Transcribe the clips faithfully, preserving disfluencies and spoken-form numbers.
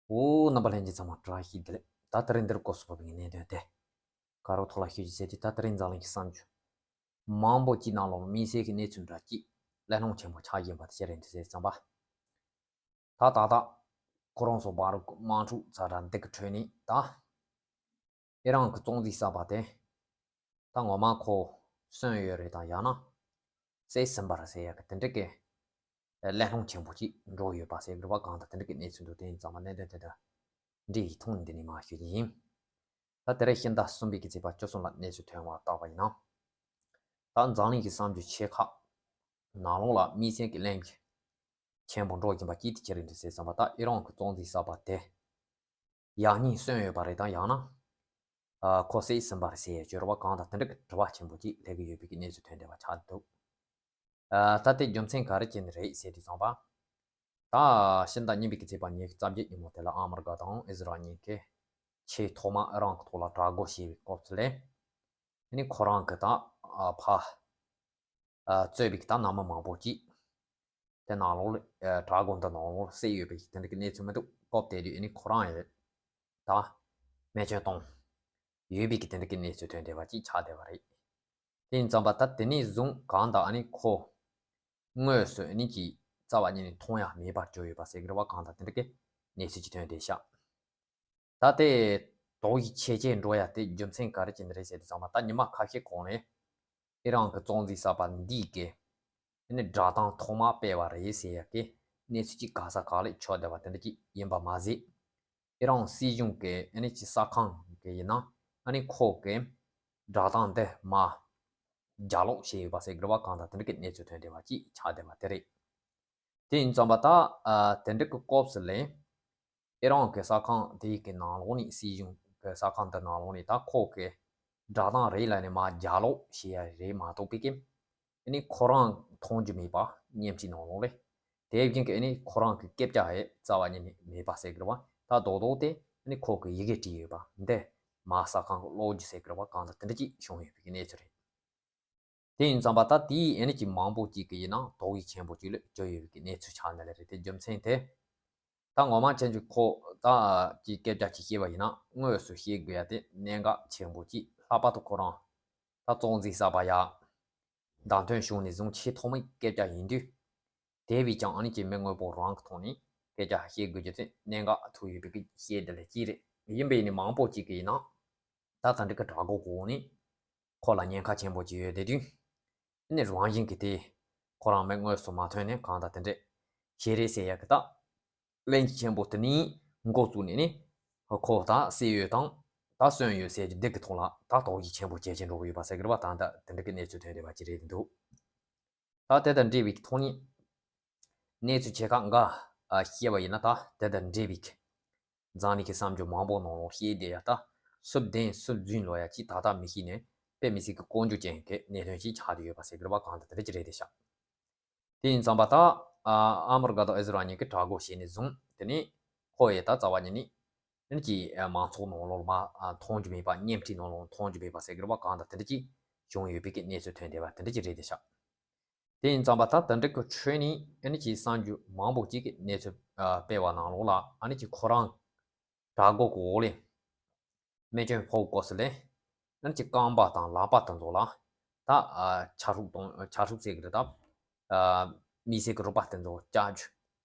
འོ། རྣམ་པ་ལྷན་རྒྱས་ཚང་མ་བཀྲ་ཤིས་བདེ་ལེགས། ད་དེ་རིང་འདིར་སྐོར་སུ་བབས་པའི་གནད་དོན་དེ་ག་རོ་ཐོག་ལ་ཤོད་ཀྱི་ཟེར་དུས། ད་དེ་རིང་འཛམ་གླིང་གི་གསར་འགྱུར་མང་པོ་ཅིག་ནང་ལོགས་དམིགས་བསལ་གྱི་གནས་ཚུལ་འདྲ་ཅིག་གླེང་སློང་ཆེན་པོ་ཆགས་བཞིན་པ་དེ་ཅི་རེད་འདུག་ཟེར་ཙམ་པ། ད་ད་ད་ཁོ་རང་ཚོ་བར་དམག་འཁྲུག་ཛ་དྲག་འདི་གི་ཁྲོད་ནས། ད་ཨི་རན་གྱི་གཙོ་འཛིན་གསར་པ་དེ། ད་ངོ་མ་ཁོ་གསོན་ཡོད་རེད་དང་ཡང་ན་བསད་ཟིན་པ་རེད་ཟེར་ཡག་གི་དེ་འདྲ་གི་གླེང་སློང་ཆེན་པོ་ཅིག་འགྲོ་ཡོད་པ་ཟེར་གི་རེད་བ། གང་ལྟར་དེ་འདྲ་གི་གནས་ཚུལ་འདུག་དེ་ཡིན་ཙང་མ་གནད་དོན་དེ་དང་འབྲེལ་ཡི་ཐོག་ནས་འདི་ནས་མར་ཞུ་གི་ཡིན། ད་དེ་རིང་ཕྱི་ཟླ་གསུམ་པའི་གི་ཚེས་པ་བཅུ་གསུམ་ལ་གནས་ཚུལ་ཐོན་པ་ལྟ་བ་ཡིན་ན། ད་འཛམ་གླིང་གི་གསར་འགྱུར་ཆེ་ཁག་ནང་ལོགས་ལ་དམིགས་བསལ་གྱི་གླེང་གི་ཆེན་པོ་འགྲོ་བཞིན་པ་གཅིག་དེ་ཅི་རེད་འདུག་ཟེར་ཙམ་པ། ད་ཨི་རན་གྱི་གཙོ་འཛིན་གསར་པ་དེ་ཡང་སྙིང་གསོན་ཡོད་པ་རེད་དང་ཡང་ན་ཨ་ཁོ་བསད་ཟིན་པ་རེད་ཟེར་ཡས་སྦྱོར་བ་གང་དང་དེ་འདྲ་གི་དྲི་བ་ཆེན་པོ་ཅིག་སླེབས་ཀྱི་ཡོད་པའི་གི་གནས་ཚུལ་ཐོན་བསྡད་པ་ཆགས་འདུག་ཨ་ད་དེ་རྒྱུ་མཚན་ག་རེ་བྱས་ནས་རེད་ཟེར་དུས་ཙམ་པ། ད་ཕྱི་ཟླ་གཉིས་པའི་གི་ཚེས་པ་ཉི་ཤུ་རྩ་བརྒྱད་ཉིན་མོ་དེ་ལ་ཨ་མི་རི་ཀ་དང་ཨི་ཟི་རལ་གཉིས་ཀས་ཆེས་ཐོག་མ་ཨི་རན་གྱི་ཐོག་ལ་དྲག་རྒོལ་བྱས་པའི་སྐབས་སུ་ལས། ཨ་ནི་ཁོ་རང་གི་ད་ཨ་ཕ་ཨ་གཙོས་པའི་གི་ད་ནང་མི་མང་པོ་ཅིག་དེ་ནང་ལོགས་ལ་ཨ་དྲག་རྒོལ་འདི་ནང་ལོགས་ལ་བསད་ཡོད་པའི་གི་དེ་འདྲ་གི་གནས་ཚུལ་མི་འདུག་སྐབས་དེ་དུས་ཨ་ནི་ཁོ་རང་ཡང་ད་རྨས་སྐྱོན་བཏང་ཡོད་པའི་གི་དེ་འདྲ་གི་གནས་ཚུལ་ཐོན་བསྡད་པ་ཅིག་ཆགས་བསྡད་པ་རེད། དེ་ཡིན་ཙམ་པ་ད་དེ་ནས་བཟུང་གང་ལྟར་ཨ་ནི་ཁོ་དངོས་སུ་ཨ་ནི་ཅིག་རྩ་བ་ཉིད་ནས་མཐོང་ཡག་མེད་པར་གྱུར་ཡོད་པ་ཟེར་གི་རེད་བ། གང་ལྟར་དེ་འདྲ་གི་གནས་ཚུལ་ཅིག་ཐོན་བསྡད་ཤག་ད་དེ་དོགས་ཡིག་ཆེ་ཆེ་འགྲོ་ཡ་དེ་རྒྱུ་མཚན་ག་རེ་བྱས་ནས་རེད་ཟེར་དུས་ཙམ་པ། ད་ཉི་མ་ཁ་ཤས་གོང་ནས་ཨི་རན་གྱི་གཙོ་འཛིན་གསར་པ་འདི་གིས་ཨ་ནི་སྒྲ་གདངས་ཐོག་མ་སྤེལ་བ་རེད་ཟེར་ཡ་གི་གནས་ཚུལ་ཅིག་ག་ས་ག་ལ་ཁྱབ་བསྡད་པ་དེ་འདྲ་ཅིག་ཡིན་པ་མ་ཟད། ཨི་རན་སྲིད་གཞུང་གི་ཨ་ནི་ཅིག་གསར་ཁང་གི་ཡིན་ན་ཨ་ནི་ཁོ་གིས་སྒྲ་གདངས་འདི་མར་རྒྱག་ལོག་བྱས་ཡོད་པ་ཟེར་གི་རེད་བ། གང་ལྟར་དེ་འདྲ་གི་གནས་ཚུལ་ཐོན་བསྡད་པ་ཅིག་ཆགས་བསྡད་པ་དེ་རེད། དེ་ཡིན་ཙམ་པ་ད་ཨ་དེ་འདྲ་གི་སྐབས་སུ་ལས་ཨི་རན་གྱི་གསར་ཁང་དེ་གི་ནང་ལོགས་ནས་སྲིད་གཞུང་གི་གསར་ཁང་དེ་ནང་ལོགས་ནས་ད་ཁོ་གི་སྒྲ་གདངས་རེད་ལབ་ནས་མར་རྒྱག་ལོག་བྱས་ཡ་རེད་མ་གཏོགས་པའི་གི་ཨ་ནི་ཁོ་རང་མཐོང་རྒྱུ་མེད་པ་བརྙན་འཕྲིན་ནང་ལོགས་ལས། དེ་བཞིན་གི་ཨ་ནི་ཁོ་རང་གི་སྐད་ཆ་ཡང་རྩ་བ་ཉིད་ནས་མེད་པ་ཟེར་གི་རེད་བ། ད་རྡོག་རྡོག་དེ་ཨ་ནི་ཁོ་གི་ཡི་གེ་བྲིས་ཡོད་པ་འདི་མར་གསར་ཁང་གི་གློག་བརྙན་ཟེར་གི་རེད་བ། གང་ལྟར་དེ་འདྲ་ཅིག་བྱུང་ཡོད་པའི་གནས་ཚུལ་རེད། དེ་ཡིན་ཙམ་པ་ད་དེའི་ཨ་ནི་ཅིག་མང་པོ་ཅིག་གི་ཡིན་ན་དོགས་ཡིག་ཆེན་པོ་ཅིག་ལ་གྱུར་ཡོད་པའི་གནས་ཚུལ་ཆགས་ནི་ལས་རེད། དེ་རྒྱུ་མཚན་དེ་ད་ངོ་མ་ཅན་གྱི་ཁོ་ད་ཀྱི་སྐད་ཆ་ཅིག་བཤད་པ་ཡིན་ན་དངོས་སུ་བཤད་དགོས་ཡ་དེ་གནད་འགག་ཆེན་པོ་ཅིག་ལྷག་པར་དུ་ཁོ་རང་ད་གཙོ་འཛིན་གསར་པ་ཡ་བདམས་ཐོན་བྱུང་ནས་བཟུང་ཆེས་ཐོག་མའི་སྐད་ཆ་ཡིན་དུས། དེ་བས་ཀྱང་ཨ་ནི་ཅིག་མི་དངོས་པོ་རང་གི་ཐོག་ནས་སྐད་ཆ་བཤད་དགོས་རྒྱུ་དེ་གནད་འགག་ཐུག་ཡོད་པའི་གི་བཤད་དེ་ལས་ཅིག་རེད། ཡིན་པས་ནི་མང་པོ་ཅིག་གི་ཡིན་ན་ད་ད་འདྲ་གི་དྲག་རྒོལ་གོ་ནས་ཁོ་ལ་ཉེན་ཁ་ཆེན་པོ་ཅིག་ཡོད་དེ་དུས། ཨ་ནི་རང་བཞིན་གྱི་དེ་ཁོ་རང་མི་དངོས་སུ་མ་ཐོན་ནས་གང་ལྟར་དེ་འདྲས་བཤད་རེད་ཟེར་ཡ་གི་ད་གླེང་གཞི་ཆེན་པོ་དེ་ནི་འགོ་བཙུགས་ནས་ནི་ཁོ་ད་བསད་ཡོད་དང་ད་གསོན་ཡོད་ཟེར་གྱི་འདི་གི་ཐོག་ལ་ད་དོགས་གཞི་ཆེན་པོ་ཇེ་ཆེ་འགྲོ་གི་ཡོད་པ་ཟེར་གི་རེད་བ། ད་ད་དེ་འདྲ་གི་གནས་ཚུལ་ཐོན་བསྡད་པ་ཅིག་རེད་འདུག་ད་དེ་དང་འབྲེལ་བའི་ཐོག་ནས་གནས་ཚུལ་ཆེ་ཁག་འགའ་ཨ་བཤད་པ་ཡིན་ན། ད་དེ་དང་འབྲེལ་བའི་འཛམ་གླིང་གི་གསར་འགྱུར་མང་པོ་ནང་ལོགས་བཤད་བསྡད་ཡ་ད་སུ་བདེན་སུ་རྫུན་ལབ་ཡ་ཅིག་ད་ལྟ་མི་ཤེས་ནས་དཔེ་མི་སྲིད་ཀྱི་ལྐོག་གྱུར་ཅན་གྱི་གནད་དོན་ཅིག་ཆགས་བསྡད་ཡོད་པ་ཟེར་གི་རེད་བ། གང་ལྟར་དེ་འདྲ་ཅིག་རེད་བསྡད་ཤག་དེ་ཡིན་ཙམ་པ་ད་ཨ་ཨ་མི་རི་ཀ་དང་ཨི་ཟི་རལ་གཉིས་ཀྱིས་དྲག་རྒོལ་བྱས་ནས་བཟུང་དེ་ནས་ཁོ་ཡི་ད་རྩ་བ་ཉིད་ནས་ཨ་ནི་ཅིག་ཨ་མང་ཚོགས་ནང་ལོགས་ལ་མ་ཨ་མཐོང་རྒྱུ་མེད་པ། བརྙན་འཕྲིན་ནང་ལོགས་མཐོང་རྒྱུ་མེད་པ་ཟེར་གི་རེད་བ། གང་ལྟར་དེ་འདྲ་ཅིག་བྱུང་ཡོད་པའི་གི་གནས་ཚུལ་ཐོན་བསྡད་པ་དེ་འདྲ་ཅིག་རེད་བསྡད་ཤག་དེ་ཡིན་ཙམ་པ་ད་དེ་འདྲ་གི་ཁྲོད་ནས་ཨ་ནི་ཅིག་གསར་འགྱུར་མང་པོ་ཅིག་གི་གནས་ཚུལ་ཨ་སྤེལ་བ་ནང་ལོགས་ལ་ཨ་ནི་ཅིག་ཁོ་རང་དྲག་རྒོལ་གྱི་འོག་ལས་རྨས་སྐྱོན་ཕོག་སྐབས་སུ་ལས་ཨ་ནི་ཅིག་རྐང་པ་དང་ལག་པ་དེ་ཚོ་ལ་ད་ཨ་ཆ་ཧྲུག་གཏོང་། ཆ་ཧྲུག་ཟེར་གི་རེད། ད་ཨ་མི་སེར་གྱི་རུས་པ་དེ་ཚོ་བཅག་རྒྱུ།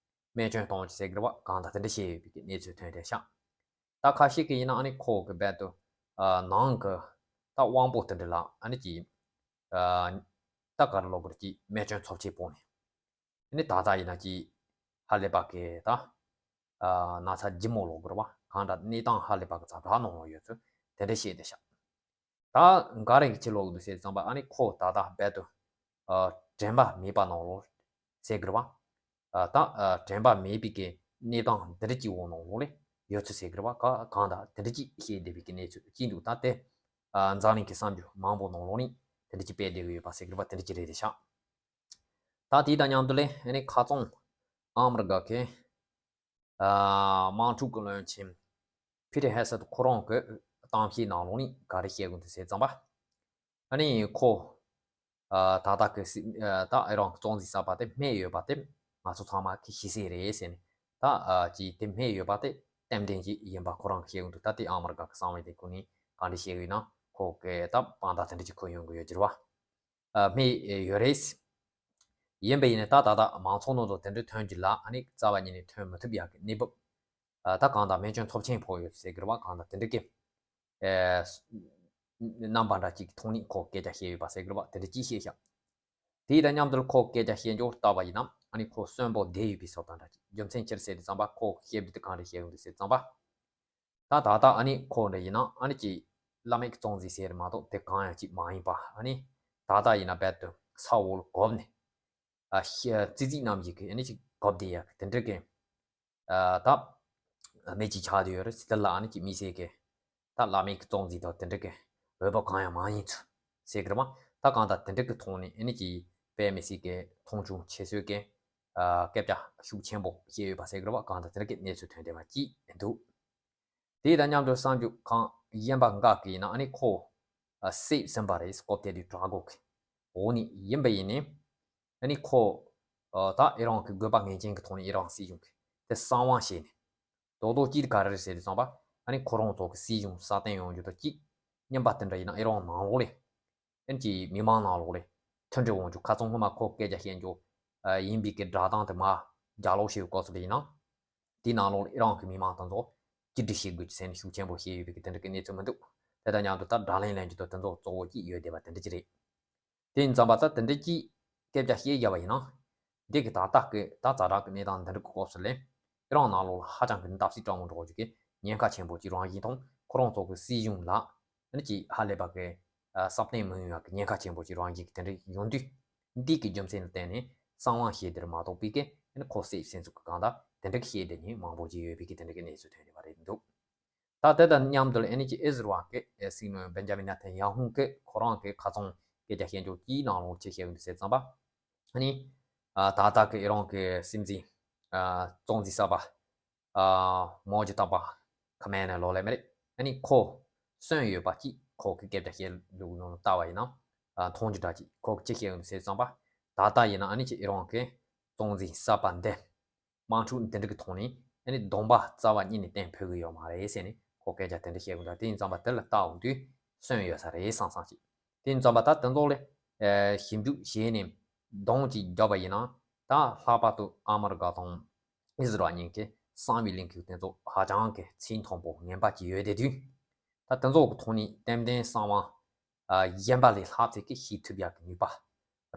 རྨས་སྐྱོན་གཏོང་རྒྱུ་ཟེར་གི་རེད་བ། གང་ལྟར་དེ་འདྲ་བཤད་ཡོད་པའི་གི་གནས་ཚུལ་ཐོན་བསྡད་ཤག་ད་ཁ་ཤས་ཀྱིས་ཡིན་ན་ཨ་ནི་ཁོ་གི་རྦད་དེ་ཨ་ནང་གི་ད་དབང་པོ་དེ་འདྲ་ལ་ཨ་ནི་ཅིག་ཨ་ད་ག་རེ་ལབ་དགོས་རེད། ཅིག་རྨས་སྐྱོན་ཚབས་ཆེ་ཕོག་ནས་ཨ་ནི་ད་ལྟ་ཡིན་ན་ཅིག་ཧ་ལས་པ་གི་ད་ཨ་ན་ཚ་ལྗིད་མོ་ལབ་དགོས་རེད་བ། གང་འདྲ་གནས་སྟངས་ཧ་ལས་པ་གི་ཛ་དྲག་ནང་ལོགས་ཡོད་ཚུལ་དེ་འདྲ་བཤད་བསྡད་ཤག་ད་ག་རེ་གི་ཕྱིར་ལབ་འདུག་ཟེར་ཙམ་པ་ཨ་ནི་ཁོ་ད་ལྟ་རྦད་དེ་ཨ་དྲན་པ་མེད་པ་ནང་ལོགས་ཟེར་གི་རེད་བ། ཨ་ད་ཨ་དྲན་པ་མེད་པའི་གི་གནས་སྟངས་འདི་འདྲ་ཅིག་འོག་ནང་ལོགས་ལ་ཡོད་ཚུལ་ཟེར་གི་རེད་བ། ག་གང་ལྟར་དེ་འདྲ་ཅིག་བཤད་བསྡད་པའི་གི་གནས་ཚུལ་ཅིག་འདུག་ད་དེ་ཨ་འཛམ་གླིང་གི་གསར་འགྱུར་མང་པོ་ནང་ལོགས་ནས་དེ་འདྲ་ཅིག་སྤེལ་བསྡད་གི་ཡོད་པ་ཟེར་གི་རེད་བ། དེ་འདྲ་ཅིག་རེད་བསྡད་ཤག་ད་དེ་དང་མཉམ་དུ་ལས་ཨ་ནི་ཁ་རྩང་ཨ་མི་རི་ཀ་གི་ཨ་དམག་འཁྲུག་གི་བློན་ཆེན་ཕི་ཊི་ཧེ་སད་ཁོ་རང་གི་གཏམ་བཤད་ནང་ལོགས་ནས་ག་རེ་བཤད་གི་འདུག་ཟེར་ཙམ་པ། ཨ་ནི་ཁོ་ཨ་ད་ལྟ་གི་སྲིད་ཨ་ད་ཨི་རན་གཙོ་འཛིན་གསར་པ་དེ་རྨས་ཡོད་པ་དེ་ང་ཚོ་ཚང་མ་གིས་ཤེས་གསལ་རེད་ཟེར་ནས། ད་ཨ་ཅིག་དེ་རྨས་ཡོད་པ་དེ་ ཏན་ཏན་ཅིག་ཡིན་པ་ཁོ་རང་གིས་བཤད་ཀྱི་འདུག་ད་དེ་ཨ་མར་ག་གི་གསང་བའི་དེ་ཁོ་ནས་གང་འདྲ་བཤད་ཀྱི་ཡོད་ན་ཁོ་གི་ད་དཔང་རྟགས་དེ་འདྲ་ཅིག་ཁོ་ཡོང་གི་ཡོད་ཀྱི་རེད་བ། ཨ་སྨྲས་ཡོད་རེད། ཡིན་པ་ཡིན་ནའི་ད་ད་ལྟ་མང་ཚོགས་ནང་དུ་དེ་འདྲའི་ཐོན་རྒྱུ་ལ་ཨ་ནི་རྩ་བ་ཉིད་ནས་ཐོན་མི་ཐུབ་ཡག་གི་གནས་བབ། ཨ་ད་གང་ལྟར་སྨན་བཅོས་ཚབས་ཆེན་ཕོག་ཡོད་ཟེར་གི་རེད་བ། གང་ལྟར་དེ་འདྲ་གི་ཨ་རྣམ་པ་འདྲ་ཅིག་གི་ཐོག་ནས་ཁོ་སྐད་ཆ་བཤད་ཡོད་པ་ཟེར་གི་རེད་བ། དེ་འདྲ་ཅིག་བཤད་ཤག་དེ་དང་མཉམ་དུ་ཁོ་སྐད་ཆ་བཤད་འཇོག་ལྟ་བ་ཡིན་ན་ཨ་ནི་ཁོ་གསོན་པོ་བསྡད་ཡོད་པའི་བཟོ་ལྟ་འདྲ་ཅིག་རྒྱུ་མཚན་ཅི་རེད་ཟེར་དུས་ཙམ་པ་ཁོ་བཤད་དུས་དེ་གང་རེད་བཤད་ཡོང་དུས་ཟེར་ཙམ་པ། ད་ད་ལྟ་ཨ་ནི་ཁོ་འདྲ་ཡིན་ན་ཨ་ནི་ཅིག་བླ་མེད་ཀྱི་གཙང་འཛིན་ཟེར་མ་གཏོགས་དེ་གང་ཡང་ཅིག་མ་ཡིན་པ། ཨ་ནི་ད་ལྟ་ཡིན་ན་རྦད་དེ་ས་འོག་ལ་གོབ་ནས་ཨ་ཤ་ཙི་ཙི་རྣམས་ཀྱིས་ཨ་ནི་ཅིག་གོབ་བསྡད་ཡག་དེ་འདྲ་གི་ཨ་ད་མི་ཅིག་ཆགས་བསྡད་ཡོད་རེད། དེ་ལ་ཨ་ནི་ཅིག་མི་སེར་གི་ད་བླ་མེད་ཀྱི་གཙང་འཛིན་དང་དེ་འདྲ་གི་འོས་བབ་གང་ཡང་མ་ཡིན་ཚུལ་ཟེར་གི་རེད་བ། ད་གང་ལྟར་དེ་འདྲ་གི་ཐོག་ནས་ཨ་ནི་ཅིག་དཔེ་མི་སྲིད་གི་མཐོང་ཆུང་བྱེད་སྲོལ་གི་ཨ་སྐད་ཆ་ཤུགས་ཆེན་པོ་བཤད་ཡོད་པ་ཟེར་གི་རེད་བ། གང་ལྟར་དེ་འདྲ་གི་གནས་ཚུལ་ཐོན་བསྡད་པ་ཅིག་འདུག་དེ་དང་མཉམ་དུ་གསར་འགྱུར་གང་ཡིན་པ་འགའ་གི་ཡིན་ན་ཨ་ནི་ཁོ་ཨ་བསད་ཟིན་པ་རེད། སྐོབ་ཐེ་དུས་བྲག་སྒོ་གི་འོག་ནས་ཡིན་པ་ཡིན་ནི་ཨ་ནི་ཁོ་ཨ་ད་ཨི་རན་གི་དགོས་པ་ངེས་ཅན་གི་ཐོག་ནས་ཨི་རན་སྲིད་གཞུང་གི་དེ་གསང་བ་བྱས་ནས་རྡོག་རྡོག་གཅིག་ག་རེ་རེད་ཟེར་དུས་ཙམ་པ་ཨ་ནི་ཁོ་རང་ཚོ་གི་སྲིད་གཞུང་སྲ་བརྟན་ཡོང་རྒྱུ་དང་གཅིག་མཉམ་པ་དེ་འདྲ་ཡིན་ན་ཨི་རན་ནང་ལོགས་ལས་ཨ་ནི་ཅིག་མི་མང་ནང་ལོགས་ལས་མཐུན་སྒྲིལ་འོང་རྒྱུ། ཁ་སང་སྔོན་མ་ཁོ་སྐད་ཆ་བཤད་རྒྱུ་ཨ་ཡིན་པའི་གི་བསྒྲགས་གཏམ་དེ་མར་རྒྱག་ལོག་བྱས་ཡོད་སྐབས་སུ་ལ་ཡིན་ན། དེའི་ནང་ལོགས་ཨི་རན་གྱི་མི་མང་དེ་ཚོ་གཅིག་སྒྲིལ་བྱེད་དགོས་ཀྱི་ཟེར་ནས་ཤུགས་ཆེན་པོ་བཤད་ཡོད་པའི་གི་དེ་འདྲ་གི་གནས་ཚུལ་མི་འདུག་དེ་དང་མཉམ་དུ་ད་བགྲོ་གླེང་ལེན་རྒྱུ་དང་དེ་ཚོ་གཙོ་བོ་གཅིག་ཡོད་བསྡད་པ་དེ་འདྲ་ཅིག་རེད། དེ་ཡིན་ཙམ་པ་ད་དེ་འདྲ་གཅིག་སྐད་ཆ་བཤད་བཞག་པ་ཡིན་ན། འདི་གི་ད་ལྟ་གི་ད་ཛ་དྲག་གི་གནས་སྟངས་འདི་འདྲ་གི་སྐབས་སུ་ལས་ཨི་རན་ནང་ལོགས་ལ་ཧ་ཅང་གི་འདབ་སིག་སྤྲང་མོ་འགྲོ་རྒྱུ་གི་ཉེན་ཁ་ཆེན་པོ་ཅིག་རང་བཞིན་དང་ཁོ་རང་ཚོ་གི་སྲིད་གཞུང་ལ་ཨ་ནི་ཅིག་ཧ་ལས་པ་གི་ཨ་སྲ་བརྟན་མི་ཡོང་ཡག་གི་ཉེན་ཁ་ཆེན་པོ་ཅིག་རང་བཞིན་གི་དེ་འདྲ་ཡོང་དུས། འདི་གི་རྒྱུ་མཚན་ལ་བརྟེན་ནས་གསང་བ་བཤད་དེར་མ་གཏོགས་པའི་གི་ཨ་ནི་ཁོ་བསད་ཟིན་ཚུལ་གི་གང་ལྟར་དེ་འདྲ་གི་བཤད་དེ་ནི་མང་པོ་ཅིག་ཡོད་པའི་གི་དེ་འདྲ་གི་གནས་ཚུལ་ཐོན་བསྡད་པ་རེད་འདུག་ད་དེ་དང་མཉམ་དུ་ཨ་ནི་ཅིག་ཨི་ཟི་རལ་གི་ཨེ་སྲིད་བློན་བེན་ཇ་མིན་ནེ་ཐན་ཡ་ཧུ་གི་ཁོ་རང་གི་ཁ་སང་སྐད་ཆ་བཤད་འཇོག་གི་ནང་ལོགས་ཅིག་བཤད་ཡོད་འདུག་ཟེར་ཙམ་པ། ཨ་ནི་ཨ་ད་ལྟ་གི་ཨི་རན་གི་སྲིད་འཛིན་ཨ་གཙང་འཛིན་གསར་པ་ཨ་མོ་ཇི་ཏཱ་པ་ཁ་མེ་ནེ་ལོ་ལེ་མི་རེད། ཨ་ནི་ཁོ་གསོན་ཡོད་པ་ཅིག་ཁོ་གི་སྐད་ཆ་བཤད་ལུགས་ནང་ལ་ལྟ་བ་ཡིན་ན་ཨ་མཐོང་རྒྱུ་འདྲ་ཅིག་ཁོ་གི་ཅི་བཤད་ཡོད་འདུག་ཟེར་ཙམ་པ། ད་ལྟ་ཡིན་ན་ཨ་ནི་ཅིག་ཨི་རན་གི་གཙང་འཛིན་གསར་པ་འདི་དམག་འཁྲུག་འདི་འདྲ་གི་ཐོག་ནས་ཨ་ནི་གདོང་པ་རྩ་བ་ཉིད་ནས་གཏན་ཕབ་གི་ཡོད་མ་རེད་ཟེར་ནས་ཁོ་སྐད་ཆ་དེ་འདྲ་བཤད་གི་འདུག་དེ་ཡིན་ཙམ་པ་དེ་ལ་ལྟ་འོང་དུས་གསོན་ཡོད་ས་རེད་བསམ་བསམ་ཅིག་དེ་ཡིན་ཙམ་པ་ད་དེ་ཚོ་ལ་ཨ་ཞིབ་འཇུག་བྱས་ནས་གདོང་ཅིག་བརྒྱབ་པ་ཡིན་ན་ད་ལྷག་པར་དུ་ཨ་མི་རི་ཀ་དང་ཨི་ཟི་རལ་གཉིས་ཀྱི་གསང་བའི་གླེང་གཞི་དེ་ཚོ་ཧ་ཅང་གི་ཚད་མཐོན་པོ་ངན་པ་ཅིག་ཡོད་བསྡད་དུས། ད་དེ་ཚོ་གི་ཐོག་ནས་ཏན་ཏན་གསང་བ་ཨ་གཞན་པ་ལས་ལྷག་ཚད་ཀྱི་ཤེས་ཐུབ་ཡག་གི་ནུས་པ་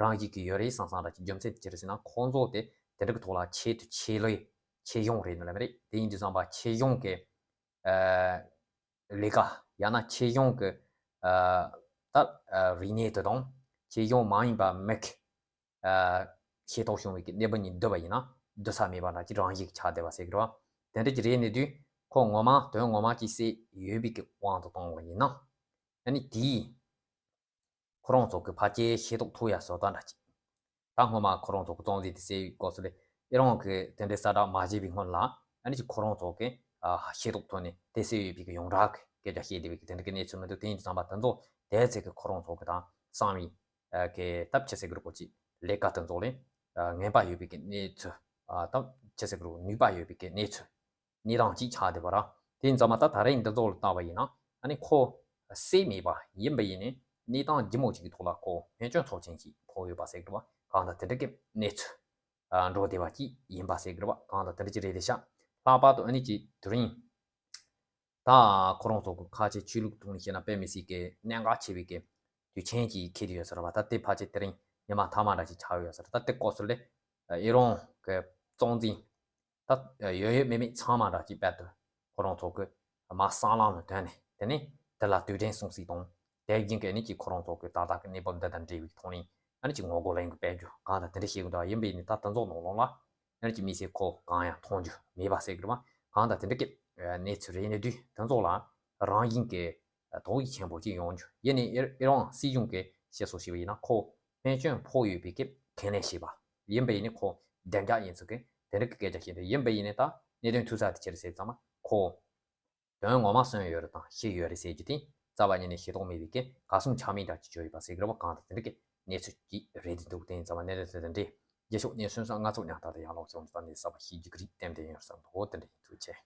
རང་བཞིན་གྱི་ཡོད་རེད་བསམ་བསམ་འདྲ་ཅིག་རྒྱུ་མཚན་དེ་ཅི་རེད་ཟེར་ན་ཁོང་ཚོ་དེ་དེ་འདྲ་གི་ཐོག་ལ་ཆེད་དུ་ཆེད་ལས་ཆེད་གཞུང་རེད་ནི་ལ་མི་རེད། དེ་ཡིན་དུས་ཙམ་པ་ཆེད་གཞུང་གི་ཨ་ལས་ཀ་ཡང་ན་ཆེད་གཞུང་གི་ཨ་ད་ཨ་རིག་གནས་དེ་དང་ཆེད་གཞུང་མ་ཡིན་པ་མི་གི་ཨ་ཤེས་རྟོགས་བྱུང་བའི་གི་གནས་བབ་ཉིད་བསྡུ་བ་ཡིན་ན་བསྡུ་ས་མེད་པ་འདྲ་ཅིག་རང་བཞིན་གྱི་ཆགས་བསྡད་པ་ཟེར་གི་རེད་བ། དེ་འདྲ་ཅིག་རེད་ནི་དུས་ཁོ་ངོ་མ་དོན་ངོ་མ་ཅིག་བསད་ཡོད་པའི་གི་དབང་དུ་བཏང་བ་ཡིན་ན་ཨ་ནི་དེས་ཁོ་རང་ཚོ་གི་ཕལ་ཆེར་ཤེས་རྟོགས་ཐུབ་ཡ་བཟོ་ལྟ་འདྲ་ཅིག་ད་སྔོན་མ་ཁོ་རང་ཚོ་གི་གཙང་འཛིན་དེ་བསད་ཡོད་སྐབས་སུ་ལས་ཨི་རན་གི་དེ་འདྲའི་གསལ་བསྒྲགས་མ་བྱས་པའི་སྔོན་ལ་ཨ་ནི་ཅིག་ཁོ་རང་ཚོ་གི་ཨ་ཤེས་རྟོགས་ཐོག་ནས་དེ་བསད་ཡོད་པའི་གི་ཡོངས་གྲགས་ཀྱི་སྐད་ཆ་བཤད་བསྡད་པའི་གི་དེ་འདྲ་གི་གནས་ཚུལ་མི་འདུག་དེ་ཡིན་དུས་ཙམ་པ་དེ་ཚོ་དེ་ཚེ་གི་ཁོ་རང་ཚོ་གི་དང་གསང་བའི་ཨ་གི་སྟབས་ཆི་ཟེར་གི་རེད་གོ་ཅིག་ལས་ཀ་དེ་ཚོ་ལས་ཨ་ངན་པ་ཡོད་པའི་གི་གནས་ཚུལ་ཨ་སྟབས་ཆི་ཟེར་གི་རེད་ནུས་པ་ཡོད་པའི་གི་གནས་ཚུལ་གནས་སྟངས་གཅིག་ཆགས་བསྡད་པ་ར། དེ་ཡིན་ཙམ་པ་ད་ད་རེས་འདི་ཚོ་ལ་བལྟ་བ་ཡིན་ན་ཨ་ནི་ཁོ་བསད་མེད་པ་ཡིན་པ་ཡིན་ནི་གནས་སྟངས་ལྗིད་མོ་ཅིག་གི་ཐོག་ལ་ཁོ་སྨན་བཅོས་ཚབས་ཆེན་ཅིག་ཕོག་ཡོད་པ་ཟེར་གི་རེད་བ། གང་ལྟར་དེ་འདྲ་གི་གནས་ཚུལ་ཨ་འགྲོ་བསྡད་པ་ཅིག་ཡིན་པ་ཟེར་གི་རེད་བ། གང་ལྟར་དེ་འདྲ་ཅིག་རེད་དེ་ཤག་ལྷག་པར་དུ་ཨ་ནི་ཅིག་དེ་རིང་ད་ཁོ་རང་ཚོ་གི་ཁ་ཆེ་ཆོས་ལུགས་ཐོག་ནས་བཤད་ན་དཔེ་མི་སྲིད་གི་གནད་འགག་ཆེ་བའི་གི་དུས་ཆེན་ཅིག་འཁེལ་དུ་ཡོད་ས་རེད་བ། ད་དེ་ཕལ་ཆེར་དེ་རིང་ཉི་མ་མཐའ་མ་འདྲ་ཅིག་ཆགས་ཡོད་ས་རེད། ད་དེ་སྐབས་སུ་ལས་ཨི་རན་གི་གཙང་འཛིན་ད་ཡོད་ཡོད་མེད་མེད་ཚང་མ་འདྲ་ཅིག་དཔལ་དུ་ཁོ་རང་ཚོ་གི་མ་སྲང་ལམ་ལ་ཐོན་ནས་དེ་ནས་དེ་ལ་དུས་དྲན་སྲུང་བརྩི་དང་དེ་བཞིན་གི་ཨ་ནི་ཅིག་ཁོ་རང་ཚོ་གི་ད་ལྟ་གི་གནས་བབ་འདི་དང་འབྲེལ་བའི་ཐོག་ནས་ཨ་ནི་ཅིག་ངོ་རྒོལ་ལས་འགུལ་སྤེལ་རྒྱུ་གང་དང་དེ་འདྲ་བྱེད་དགོས་འདུག་ཡིན་པས་ནི་ད་དེ་ཚོ་ནང་ལོགས་ལ་ཨ་ནི་ཅིག་མི་སེར་ཁོ་གང་ཡང་མཐོང་རྒྱུ་མེད་པ་ཟེར་གི་རེད་བ། གང་དང་དེ་འདྲ་གི་གནས་ཚུལ་རེད་ནི་དུས་དེ་ཚོ་ལ་རང་བཞིན་གི་དོགས་ཡིག་ཆེན་པོ་ཅིག་ཡོང་རྒྱུ་ཡིན་ནི་ཨི་རན་སྲིད་གཞུང་གི་བཤད་སྲོལ་ཞིག་ཡིན་ན་ཁོ་སྨན་བཅོས་ཕོག་ཡོད་པའི་གི་ཁས་ལེན་བྱས་པ་ཡིན་པས་ནི་ཁོ་བདེ་འཇགས་ཡིན་ཚུལ་གི་དེ་འདྲ་གི་སྐད་ཆ་བཤད་འདུག་ཡིན་པས་ནི་ད་གནད་དོན་ཐུག་ས་དེ་ཅི་རེད་ཟེར་ཙམ་ཁོ་དོན་ངོ་མ་གསོན་ཡོད་རེད་དང་ཤི་ཡོད་རེད་ཟེར་རྒྱུ་དེ་རྩ་བ་ཉིད་ནས་ཤེས་རྟོགས་མེད་པའི་གི་གར་སོང་ཆ་མེད་འདྲ་ཅིག་བྱོས་ཡོད་པ་ཟེར་གི་རེད་བ། གང་དང་དེ་འདྲ་གི་གནས་ཚུལ་ཅིག་རེད་འདུག་དེ་ཡིན་ཙམ་གནད་དོན་དེ་འདྲ་རྗེས་ཕྱོགས་ནས་སོན་ས་ང་ཚོ་ཉག་ཐག་དེ་ཡང་ལོག་བྱུང་ཙམ་ནས་གསར་པ་ཤེས་རྒྱུ་གི་རིགས་ཏན་ཏན་ཡོད་བསམ་འདུག་དེ་འདྲ་ཡིན་ཐུགས་ཆེ།